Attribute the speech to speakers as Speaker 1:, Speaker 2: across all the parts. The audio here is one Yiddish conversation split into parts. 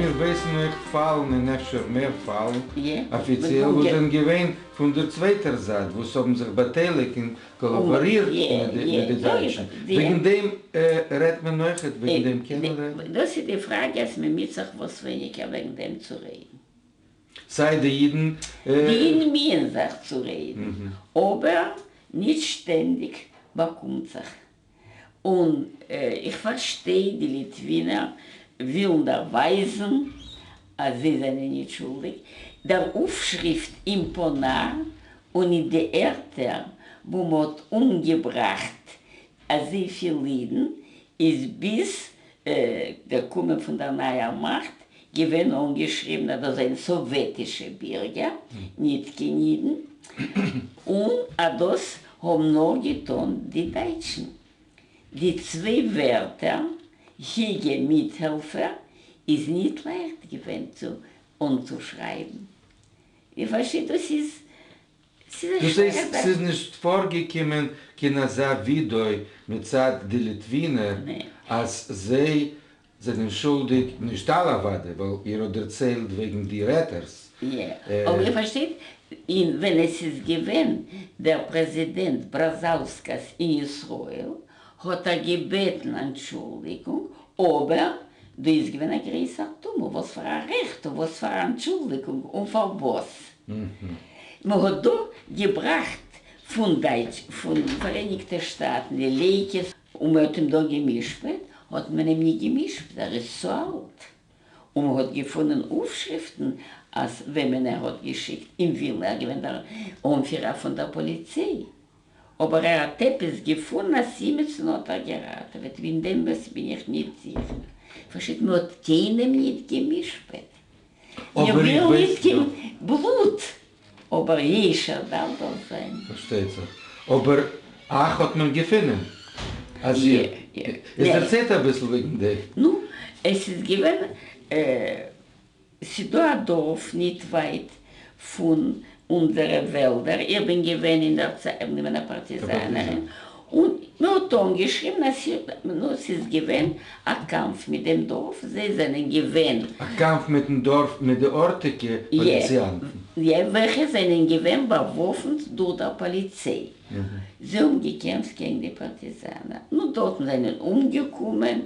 Speaker 1: מיר ווייסן אויך פאלן און אפשר מער פאלן אפיציעל וואס זענען געווען פון דער צווייטער זייט וואס האבן זיך באטייליגט און קאלאבארירט מיט די דייטשן. וועגן דעם רעדט מען אויכעט? וועגן דעם קען מען רעדן?
Speaker 2: דאס איז די פראגע אז מען מיט זיך וואס ווייניגער וועגן דעם צו רעדן.
Speaker 1: סיי די אידן.
Speaker 2: די אידן מיען זיך צו רעדן, אבער נישט שטענדיג באקומט זיך. און איך פארשטיי די ליטווינער ווילן דערווייזן אז זיי זענען נישט שולדיג, דער אויפשריפט אין פאנאר און אין די ערטער וואו מ'האט אומגעבראכט אזויפיל אידן איז ביז דער קומען פון דער נייער מאכט געווען אנגעשריבן אז דאס זענען סאוועטישע בירגער, ניט קיין אידן, און אז דאס האבן נאר געטאן די דייטשן. די צוויי ווערטער היגע מיטהעלפער איז ניט לייכט געווען צו אנצושרייבן. איר פארשטייט, דאס איז
Speaker 1: דאס הייסט ס'איז נישט פארגעקומען קיין אזא ווידוי מצד די ליטווינער אז זיי זענען שולדיג, נישט אלע אוודאי ווייל איר האט דערציילט וועגן די רעטערס.
Speaker 2: יא, אבער איר פארשטייט, און ווען עס איז געווען דער פרעזידענט בראזאוסקאס אין ישראל האט ער געבעטן אנטשולדיגונג, אבער דא איז געווען א גרויסער טומל, וואס פאר א רעכט און וואס פאר א אנטשולדיגונג און פארוואס מען האט דא געבראכט פון דייטש פון פאראייניגטע שטאטן די לייקעס און מען האט אים דא גע'משפט, האט מען אים ניט גע'משפט, ער איז צו אלט, און מען האט געפונען אויפשריפטן אז וועמען ער האט געשיקט אין ווילנע, ער איז געווען דער אנפירער פון דער פאליציי. אבער ער האט עפעס געפונען אז אימיצן האט ער געראטעוועט, ווי אין דעם וואס בין איך ניט זיכער. פשוט מען האט קיינעם ניט גע'משפט. מיר ווילן ניט קיין בלוט, אבער יושר דארף דאך זיין.
Speaker 1: פארשטייט זיך. אבער אייך האט מען געפונען אז איר. איז דערציילט אביסל וועגן דעם.
Speaker 2: נו, עס איז געווען ס'דא א דארף ניט ווייט פון אונזערע וועלדער, איך בין געווען אין דער צייט, איך בין געווען א פארטיזאנערין, און מען האט אנגעשריבן אז נו, ס'איז געווען א קאמף מיט דעם דארף, זיי זענען געווען.
Speaker 1: א קאמף מיטן דארף מיט די ארטיגע פאליציאנטן.
Speaker 2: יע, וועלכע זענען געווען באוואפנט דורך דער פאליציי, זיי האבן געקעמפט קעגן די פארטיזאנער, נו, דארטן זענען אומגעקומען,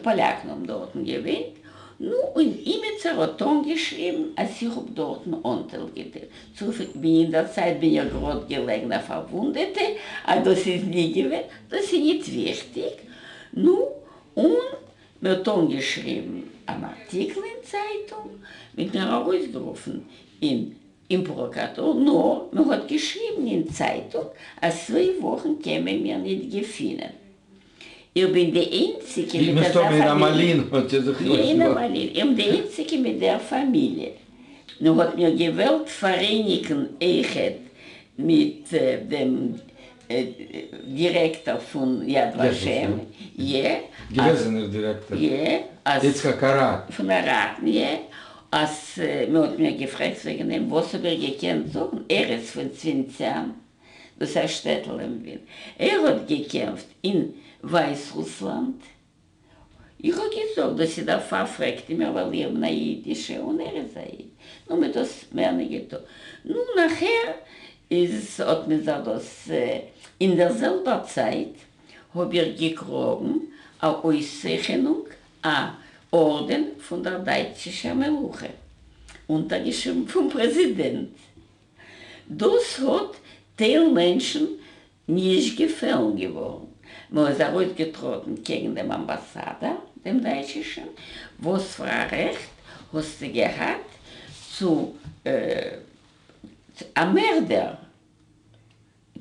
Speaker 2: פאלאקן האבן דארטן געוואינט, נו, און אימיצער האט אנגעשריבן אז איך האב דארטן אנטייל געטון, צופיל ווי אין דער צייט בין איך גראד געלעגן א פארוואונדעטע, אז דאס איז ניט געווען, דאס איז ניט וויכטיג, נו, און מען האט אנגעשריבן אן ארטיקל אין צייטונג, מען האט מיר ארויסגערופן אין אין פראקוראטור, נאר מען האט געשריבן אין צייטונג אז צוויי וואכן קען מען מיר ניט געפינען. איך בין די איינציגע מיט אזא פאמיליע. איך בין די איינציגע מיט דער פאמיליע. מען האט מיר געוועלט פאראייניגן אויכעט מיט דעם דירעקטאר פון יד ושם, יע.
Speaker 1: געוועזענער דירעקטאר, יצחק אראד.
Speaker 2: פון אראד, יע. אז מען האט מיר געפרעגט וועגן דעם, וואס האב איך געקענט זאגן, ער איז פון צווינציאן. דאס איז א שטעטל אין ווין. ער האט געקעמפט אין ווייסרוסלאנד. איך האב געזאגט דאס איז דערפאר פרעגט איר מיר ווייל איך בין א אידישע און ער איז א איד. נו מ'האט דאס מער נישט געטון. נו נאכער איז האט מען זיך דאס אין דער זעלבער צייט האב איך געקראגן א אויסצייכענונג א ארדען פון דער דייטשישער מלוכה אונטערגעשריבן פון פרעזידענט. דאס האט טייל מענטשן נישט געפעלן געווארן, מען איז ארויסגעטראטן קעגן דעם אמבאסאדאר, דעם דייטשישן, וואס פאר א רעכט האסטו געהאט צו א מערדער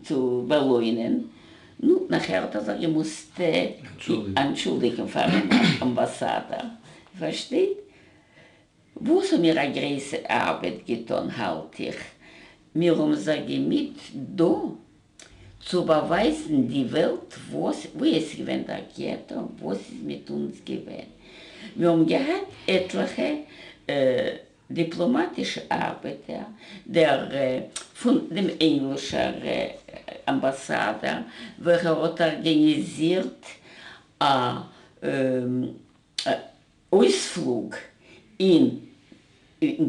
Speaker 2: צו באלוינען, נו, נאכער האט ער זיך געמוזט אנטשולדיגן פארן אמבאסאדאר, פארשטייט? וואס האבן מיר א גרויסע ארבעט געטאן האלט איך, מיר האבן זיך געמיט דא צו באווייזן די וועלט וואס וואו עס איז געווען דער געטא, וואס איז מיט אונז געווען, מיר האבן געהאט עטליכע דיפלאמאטישע ארבעטער, דער פון דעם ענגלישער אמבאסאדאר וועלכער האט ארגאניזירט א אויספלוג. אין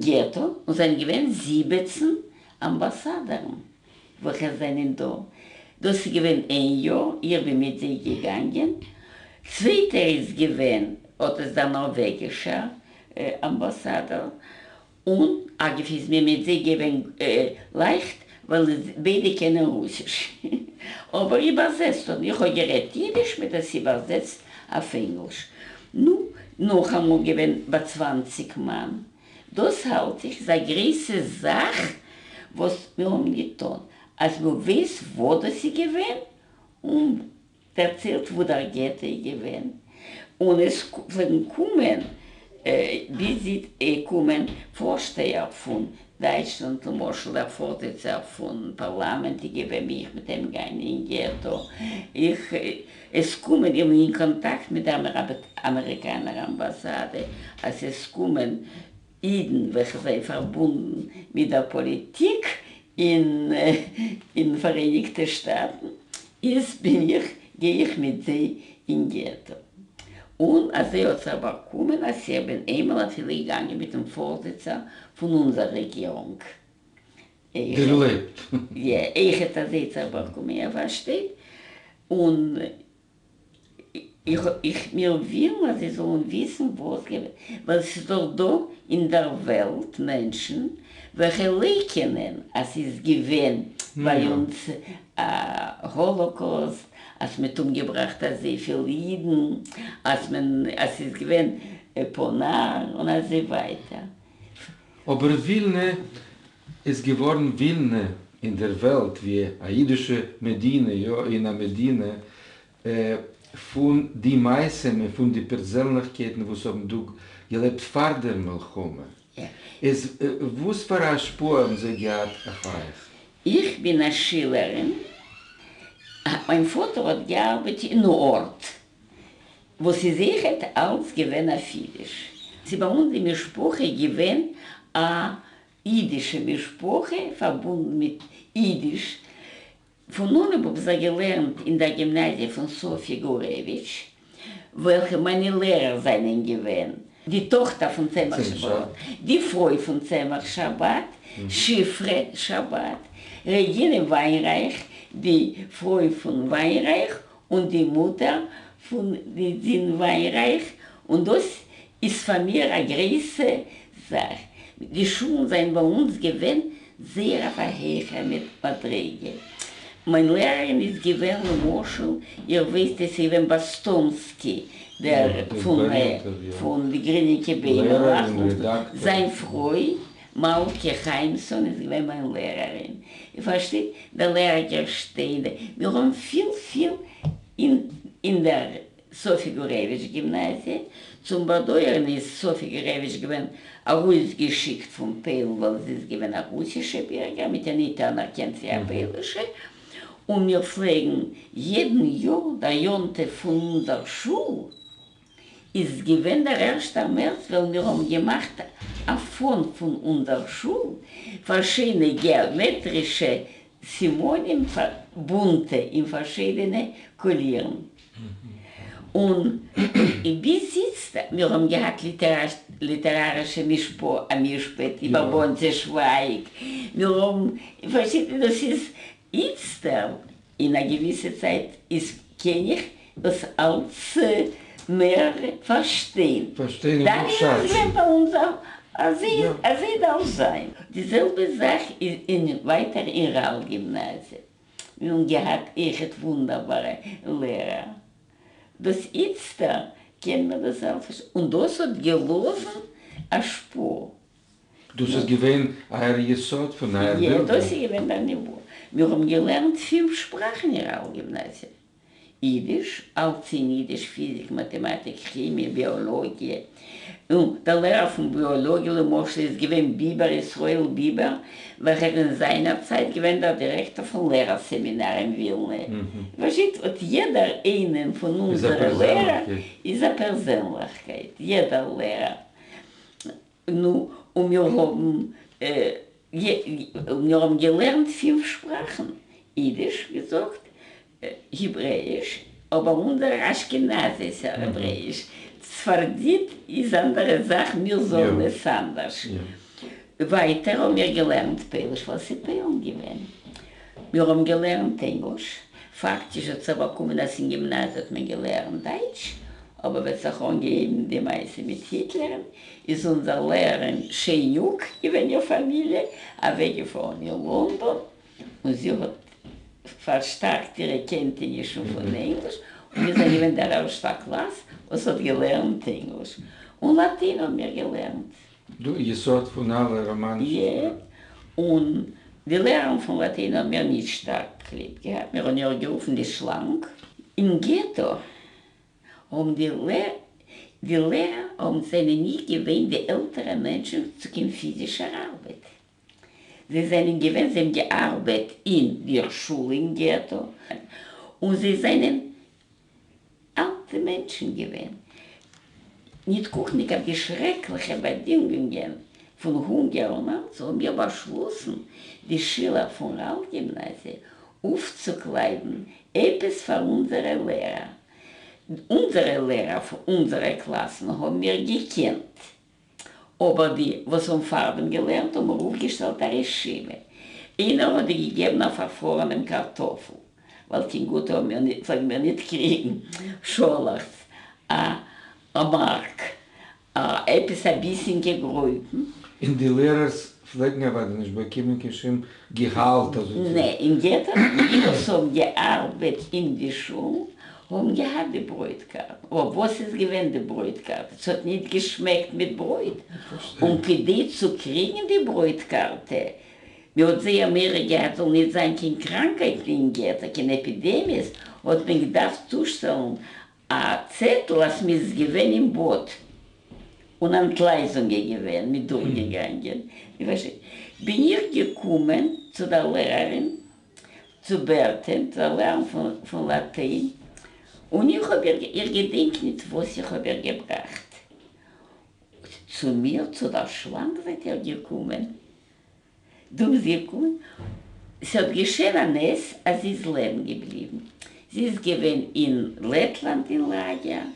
Speaker 2: געטא, און זענען געווען 17 אמבאסאדארן וועלכע זענען דא. דאס איז געווען איין יאר, איך בין מיט זיי געגאנגען. צווייטער איז געווען האט עס דער נארוועגישער אמבאסאדאר, און אגב איז מיר מיט זיי געווען לייכט ווייל ביידע קענען רוסיש, אבער איבערזעצט האט איך האב גערעדט אידיש מיט עס איבערזעצט אויף ענגליש. נו, נאכאמאל געווען ביי 20 מאן. דאס האלט איך איז א גרויסע זאך וואס מיר האבן געטון, אז מען ווייסט וואו דאס איז געווען און דערציילט וואו דער געטא איז געווען, און עס פלעגן קומען ביז קומען פארשטייער פון דייטשלאנד, למשל דער פארזיצער פון פארלאמענט איז געווען, בין איך מיט אים געגאנגען אין געטא, איך עס קומען, איך בין אין קאנטאקט מיט דער אמעריקאנער אמבאסאדע, אז עס קומען אידן וועלכע זענען פארבונדן מיט דער פאליטיק אין פאראייניגטע שטאטן, איז בין איך, גיי איך מיט זיי אין געטא. און אזוי האט זיך באקומען אז איך בין איינמאל אפילו געגאנגען מיטן פארזיצער פון אונזער רעגירונג.
Speaker 1: דערלעבט.
Speaker 2: יא, אויכעט אזוי האט זיך באקומען, איר פארשטייט? און איך איך מיר ווילן אז זיי זאלן וויסן וואס געווען, ווייל ס'איז דאך דא אין דער וועלט מענטשן וועלכע לייקענען אז ס'איז געווען ביי אונז א האלאקאוסט, אז מ'האט אומגעבראכט אזויפיל אידן, אז מען אז ס'איז געווען פאנאר און אזוי ווייטער.
Speaker 1: אבער ווילנע איז געווארן ווילנע אין דער וועלט ווי א אידישע מדינה, יא אין א מדינה פון די מעשים און פון די פערזענליכקייטן וואס האבן דא געלעבט פאר דער מלחמה, איז וואס פאר א השפעה האבן זיי געהאט אויף אייך?
Speaker 2: איך בין א שילערין, מיין פאטער האט געארבעט אין ארט וואס איז אויכעט אלץ געווען אויף אידיש. ס'איז ביי אונז אין משפחה געווען א אידישע משפחה פארבונדן מיט אידיש. פון אנהויב האב זיך געלערנט אין דער גימנאזיע פון סאפי גורעוויטש, וועלכע מיינע לערער זענען געווען די טאכטער פון צמח שבת, די פרוי פון צמח שבת, שפרה שבת, רעגינע וויינרייך, די פרוי פון וויינרייך, און די מוטער פון די זין וויינרייך, און דאס איז פאר מיר א גרויסע זאך. די שולן זענען ביי אונז געווען זייער אויף א העכער מדריגה. מיין לערערין איז געווען למשל, איר ווייסט עס איז געווען באסטאנסקי דער פון די גרינינקע ביימעלעך, זיין פרוי מלכה חיימסאן איז געווען מיין לערערין, איר פארשטייט, דער לערער גערשטיין, מיר האבן פיל פיל אין דער סאפי גורעוויטש גימנאזיע, צום באדויערן איז סאפי גורעוויטש געווען ארויסגעשיקט פון פוילן ווייל זי איז געווען א רוסישע בירגער מ'האט איר ניט אנערקענט ווי א פוילישע, און מיר פלעגן יעדן יאר דער יום טוב פון אונזער שול איז געווען דער ערשטער מערץ ווען מיר האבן געמאכט א פאן פון אונזער שול, פארשידענע געאמעטרישע סימנים בונטע אין פארשידענע קאלירן, און ביז איצט מיר האבן געהאט ליטערארישע א משפט איבער באנצע שווייג, מיר האבן פארשידענע, דאס איז איצטער אין א געוויסע צייט איז קען איך דאס אלץ מער פארשטיין.
Speaker 1: פארשטיין און
Speaker 2: דאן איז עס
Speaker 1: אפשאצן.
Speaker 2: געווען ביי אונז אזוי אזוי דארף זיין. די זעלבע זאך איז אין ווייטער אין ראל גימנאזיע. מיר האבן געהאט אויכעט וואונדערבארע לערער. דאס איצטער קען מען דאס אלץ פארשטיין. און דאס האט געלאזן א שפור.
Speaker 1: דאס איז געווען אייער יסוד פון אייער
Speaker 2: יא,
Speaker 1: בילדונג?
Speaker 2: דאס איז געווען דער ניווא. מיר האבן געלערנט פינף שפראכן אין ראל גימנאזיע. אידיש, אלץ אין אידיש, פיזיק, מאטעמאטיק, כעמיע, ביאלאגיע. און דער לערער פון ביאלאגיע למשל איז געווען ביבער, ישראל ביבער, וועלכער אין זיינער צייט געווען דער דירעקטאר פון לערער סעמינאר אין ווילנע. פשוט האט יעדער איינעם פון
Speaker 1: איז א
Speaker 2: אונזערע לערער
Speaker 1: פערזענליכקייט.
Speaker 2: איז א פערזענליכקייט, יעדער לערער. נו, און מיר האבן מיר האבן געלערנט פינף שפראכן, אידיש, געזאגט, העברעאיש, אבער אונזער אשכנזישער העברעאיש, ספרדית איז אנדערע זאך, מיר זאגן עס אנדערש. ווייטער האבן מיר געלערנט פויליש ווייל ס'איז פוילן געווען. מיר האבן געלערנט ענגליש, פאקטיש האט זיך באקומען אז אין גימנאזיע האט מען געלערנט דייטש, אבער ווען ס'האט זיך אנגעהויבן די מעשה מיט היטלער'ן איז אונזער לערערין שעניוק, געווען איר פאמיליע, אוועקגעפארן אין לאנדאן און זי האט פארשטארקט אירע קענטענישן פון ענגליש, און מיר זענען געווען דער ערשטער קלאס וואס האט געלערנט ענגליש, און לאטין האבן מיר געלערנט.
Speaker 1: די יסוד פון אלע ראמאנישע שפראכן.
Speaker 2: און די לערערין פון לאטין האבן מיר נישט שטארק ליב געהאט, מיר האבן איר גערופן די שלאנג. אין געטא האבן די די לערער האבן זענען נישט געווען די עלטערע מענטשן צו קיין פיזישער ארבעט. זיי זענען געווען, זיי האבן געארבעט אין דער שול אין געטא, און זיי זענען אלטע מענטשן געווען, ניט קוקנדיק אויף די שרעקלעכע באדינגונגען פון הונגער און אלץ, האבן מיר באשלאסן די שילער פון רעאל-גימנאזיע אויפצוקלייבן עפעס פאר אונזערע לערער. אונזערע לערער פון אונזערע קלאסן האבן מיר געקענט. אבער די וואס האבן פארדעם געלערנט האבן ארויפגעשטעלט א רשימה, איינער האט די געגעבן א פארפארענעם קארטאפל, ווייל קיין גוטע האבן מיר ניט, פלעגן מיר ניט קריגן, שאלעכץ, א א מארק, א עפעס א ביסינקע גרויפן.
Speaker 1: און די לערערס פלעגן אוודאי נישט באקומען קיין שום געהאלט אזוי צו.
Speaker 2: נע, אין געטא, די וואס האבן געארבעט אין די שולן האבן געהאט די ברויט קארטן, אבער וואס איז געווען די ברויט קארטע? ס'האט ניט געשמעקט מיט ברויט, און כדי צו קריגן די ברויט קארטע, מען האט זייער מורא געהאט זאל ניט זיין קיין קראנקייטן אין געטא, קיין עפידעמיעס, האט מען געדארפט צושטעלן א צעטל אז מ'איז געווען אין באד און אנטלייזונג איז געווען, מ'איז דורכגעגאנגען, בין איך געקומען צו דער לערערין צו בערטען, צו דער לערערין פון לאטיין, און איך האב איר, איך געדענק ניט וואס איך האב איר געבראכט, צו מיר צו דער שלאנג זייט איר געקומען, דו ביסט געקומען, ס'האט געשען א נס אז זי איז לעבן געבליבן, זי איז געווען אין לעטלאנד אין לאגער,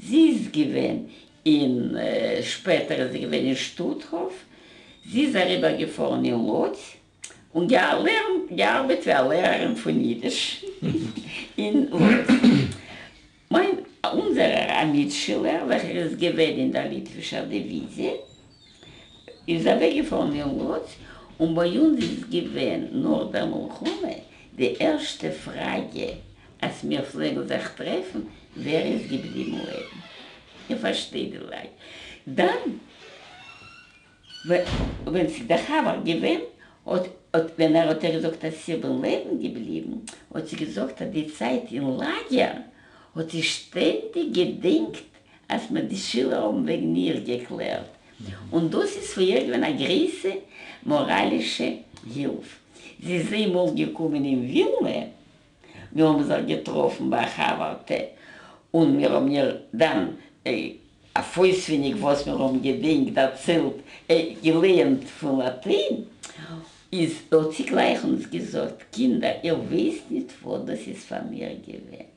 Speaker 2: זי איז געווען אין, שפעטער איז זי געווען אין שטוטהאף, זי איז אריבער געפארן אין לאדז און געלערנט, געארבעט ווי א לערערין פון אידיש אין לאדז. מיין, אונזערער א מיטשילער וועלכער איז געווען אין דער ליטווישער דיוויזיע איז אוועקגעפארן אין לאדז, און ביי אונז איז געווען נאך דער מלחמה די ערשטע פראגע אז מיר פלעגן זיך טרעפן, ווער איז געבליבן לעבן? איר פארשטייט די לאגע. דאן ווען ס'איז דער חבר געווען, האט ווען ער האט איר געזאגט אז איך בין לעבן געבליבן, האט זי געזאגט אז די צייט אין לאגער האט זי שטענדיג געדענקט אז מען די שילער האבן וועגן איר געקלערט, און דאס איז פאר איר געווען א גרויסע מאראלישע הילף. זי איז איינמאל געקומען אין ווילנע, מיר האבן זיך געטראפן ביי א חבר'טע און מיר האבן איר דאן אויף אויסווייניג וואס מיר האבן געדענקט דערציילט, געלייענט פון לאטיין, איז האט זי גלייך אונז געזאגט, קינדער איר ווייסט ניט וואס דאס איז פאר מיר געווען,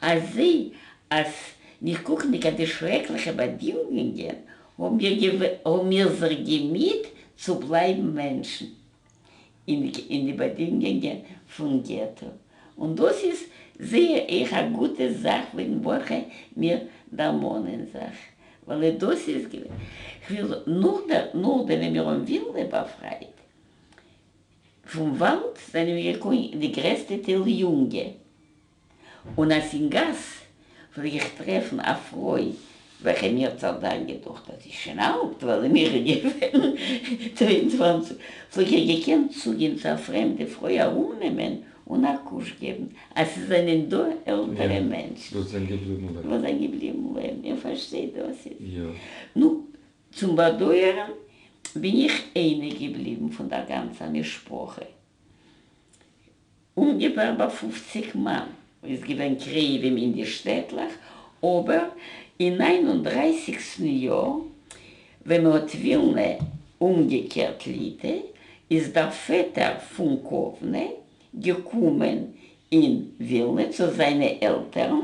Speaker 2: אזוי אז נישט קוקנדיג אויף די שרעקליכע באדינגונגען האבן מיר זיך געמיט צו בלייבן מענטשן. אין די באדינגונגען פון געטא, און דאס איז זייער אויך א גוטע זאך וועגן וועלכע מיר דערמאנען זיך, ווייל דאס איז געווען, כ'וויל נאכדעם ווען מיר האבן ווילנע באפרייט פון וואלד זענען מיר געקומען די גרעסטע טייל יונגע, און אז אין גאס פלעג איך טרעפן א פרוי וועלכע מיר האט זיך דאן געדוכט אז זי איז שוין אלט ווייל מיר איז געווען 22, פלעג איך געקענט צוגיין צו א פרעמדע פרוי ארומנעמען און א קוש געבן אז ס'זענען דא עלטערע מענטשן
Speaker 1: וואס זענען געבליבן לעבן.
Speaker 2: וואס זענען געבליבן לעבן, איר פארשטייט דאס איז. נו, צום באדויערן בין איך איינע געבליבן פון דער גאנצער משפחה. אומגעפער ביי 50 מאן איז געווען קרובים אין די שטעטלעך, אבער אין ניין און דרייסיגסטן יאר ווען מען האט ווילנע אומגעקערט ליטע איז דער פעטער פון קאוונע געקומען אין ווילנע צו זיינע עלטערן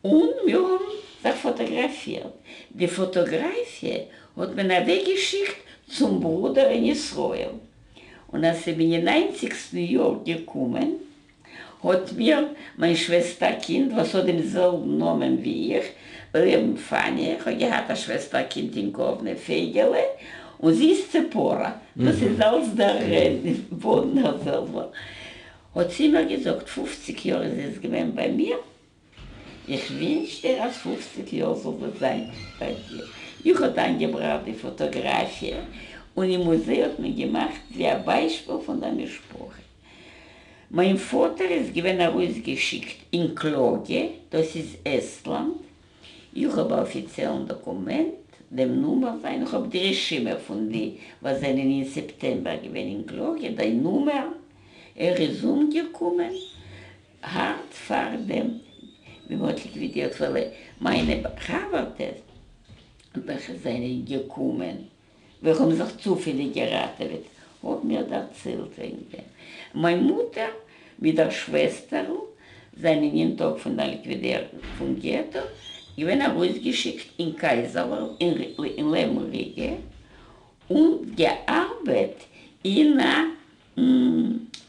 Speaker 2: און מיר האבן. זיך פאטאגראפירט. די פאטאגראפיע האט מען אוועקגעשיקט צום ברודער אין ישראל. און אז ס'בין אין ניינציגסטן יאר געקומען, האט מיר מיין שוועסטערקינד, וואס האט דעם זעלבן נאמען ווי איך, לעבן פאניע, איך האב געהאט א שוועסטערקינד אין קאוונע, פייגעלע, און זי איז ציפורה, דאס איז אלץ דער באדן דער זעלבער, האט זי מיר געזאגט, פופציג יאר איז עס געווען ביי מיר, איך ווינטש דיר אז פופציג יאר זאל דאס זיין ביי דיר. איך האב דאן געבראכט די פאטאגראפיע, און אין מוזיי האט מען געמאכט ווי א ביישפיל פון דער משפחה. מיין פאטער איז געווען ארויסגעשיקט אין קלאגע, דאס איז עסטלאנד, איך האב א אפיציעלן דאקומענט, דעם נומער זיין, איך האב די רשימה פון די וואס זענען אין סעפטעמבער געווען אין קלאגע, די נומער, ער איז אומגעקומען הארט פאר דעם ווי מ'האט ליקווידירט ווייל מיינע חבר'טעס וועלכע זענען געקומען וועלכע האבן זיך צופעליג געראטעוועט האבן מיר דערציילט וועגן דעם. מיין מוטער מיט דער שוועסטערל זענען אין טאג פון דער ליקווידערונג פון געטא געווען ארויסגעשיקט אין קייזערוואלד אין לעבן ריגע און געארבעט אין א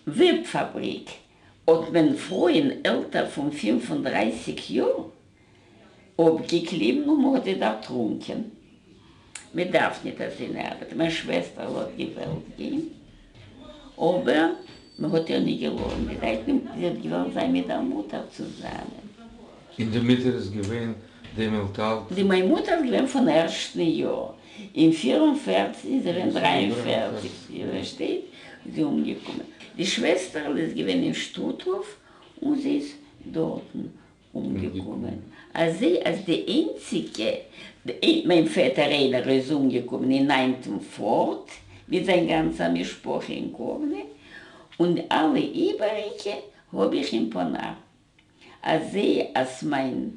Speaker 2: וועב פאבריק. האט מען פרויען עלטער פון 35 יאר אפגעקליבן און מ'האט זיי דערטרונקען. מ'דארף ניט אזוינע ארבעט. מיין שוועסטערל האט געוועלט גיין, אבער מ'האט איר ניט געלאזן. די דייטשן, זי האט געוועלט זיין מיט דער מוטער צוזאמען.
Speaker 1: און די מוטער איז געווען דעמאלט אלט?
Speaker 2: די מיין מוטער איז געווען פון ערשטן יאר. אין 44 איז זי געווען 43, איר פארשטייט? איז זי אומגעקומען. די שוועסטערל איז געווען אין שטוטהאף און זי איז דארטן אומגעקומען. אזוי אז די איינציגע, מיין פעטער איינער איז אומגעקומען אין ניינטן פארט מיט זיין גאנצע משפחה אין קאוונע, און אלע איבעריגע האב איך אין פאנאר. אזוי אז מיין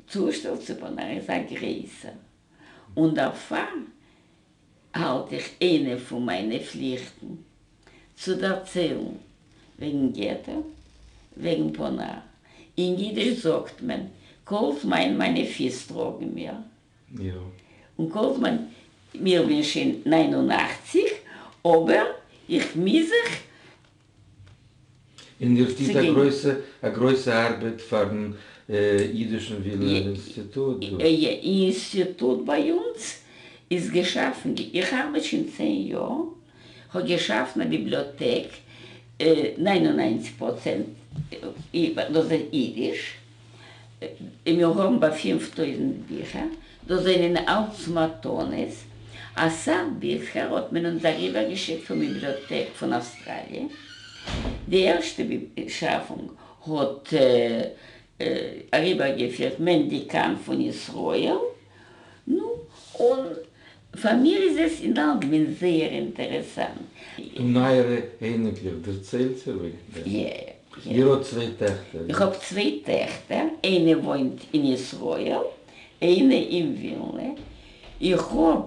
Speaker 2: צושטעל צו פאנאר איז א גרעסער, און דערפאר האלט איך איינע פון מיינע פליכטן צו דערציילן וועגן געטא, וועגן פאנאר. אין אידיש זאגט מען, כל זמן מיינע פיס טראגן מיר. און כל זמן מיר בין שוין 89, אבער איך מוז זיך
Speaker 1: און איר טוט א גרויסע א גרויסע ארבעט פארן אידישן ווילנער אינסטיטוט דא.
Speaker 2: אינסטיטוט ביי אונז איז געשאפן, איך ארבעט שוין צען יאר, כ'האב געשאפן א ביבליאטעק, 99% דאס איז אידיש, מיר האבן ביי 5000 ביכער, דאס זענען אלץ מתנות, אסאך ביכער האט מען אונז אריבערגעשיקט פון ביבליאטעק פון אויסטראליע, די ערשטע שאפונג האט אריבערגעפירט מענדי קאהן פון ישראל, נו, און פאר מיר איז עס אין אלגעמיין זייער אינטערעסאנט.
Speaker 1: און אייערע אייניקלעך, דערציילט איר וועגן דעם? איר האט צוויי טעכטער?
Speaker 2: איך האב צוויי טעכטער, איינע וואוינט אין ישראל, איינע אין ווילנע. איך האב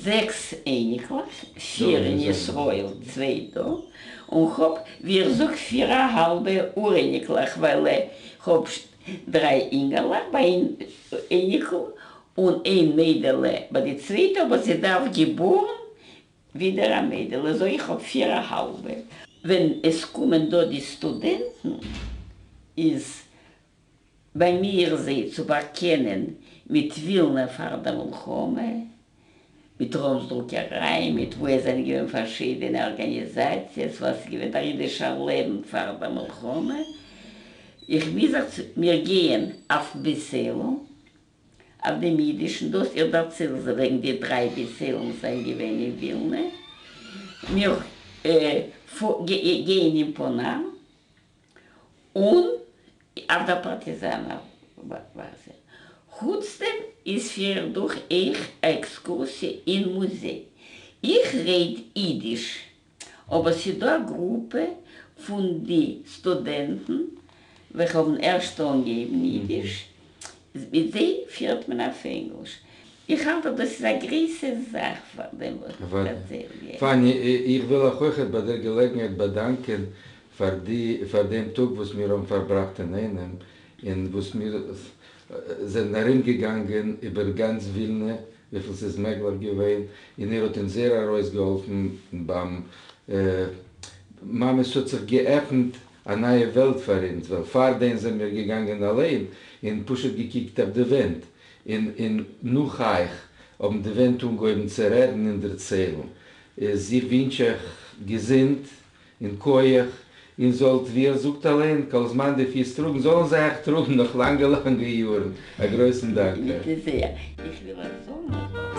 Speaker 2: זעקס אייניקלעך, פיר אין ישראל, צוויי דא, און כ'האב, ווי איך זאג, פיר א האלבע אור-אייניקלעך, ווייל כ'האב דריי אינגעלעך ביי איין אייניקל, און איין מיידעלע ביי די צווייטע, אבער זי דארף געבארן ווידער א מיידעלע, זאג איך האב פיר א האלבע. ווען עס קומען דא די סטודענטן איז ביי מיר זיי צו באקענען מיט ווילנע פאר דער מלחמה, מיט ראמס דרוקעריי, מיט וואו עס זענען געווען פארשידענע ארגאניזאציעס, וואס איז געווען דער אידישער לעבן פאר דער מלחמה. איך מוז זיך צו, מיר גייען אויף ביסעלן, אויף דעם אידישן דאס, איך דערצייל זיי וועגן די דריי ביסעלן וואס זענען געווען אין ווילנע. מיר גייען אין פאנאר, און אויף דער פארטיזאנער באזע. חוץ דעם איז פיר איך דורך אויך א עקסקורסיע אין מוזיי. איך רעד אידיש, אבער ס'דא א גרופע פון די סטודענטן וועלכע האבן ערשט אנגעהויבן אידיש, מיט זיי פירט מען אויף ענגליש. איך האלט אז דאס איז א גרויסע זאך פאר דעם וואס איך דערצייל יעצט.
Speaker 1: פאני, איך וויל אייך אויכעט ביי דער געלעגנהייט באדאנקען פאר די פאר דעם טאג וואס מיר האבן פארבראכט אינאיינעם. און וואס מיר זענען ארום געגאנגען איבער גאנץ ווילנע וויפיל ס'איז מעגליך געווען, און איר האט אונז זייער ארויסגעהאלפן ביים ממש ס'האט זיך געעפנט א נייע וועלט פאר אונז, ווייל פארדעם זענען מיר געגאנגען אליין און פשוט געקוקט אויף די ווענט, און און נאך אייך האבן די ווענט אנגעהויבן צו רעדן און דערציילן. איז איך ווינטש אייך געזונט און כח, און זאלט, ווי ער זאגט אליין, כל זמן די פיס טראגן, זאלן זיי אייך טראגן נאך לאנגע לאנגע יארן. א גרויסן דאנק אייך.
Speaker 2: ביטע זייער. איך וויל אייך זאגן אז.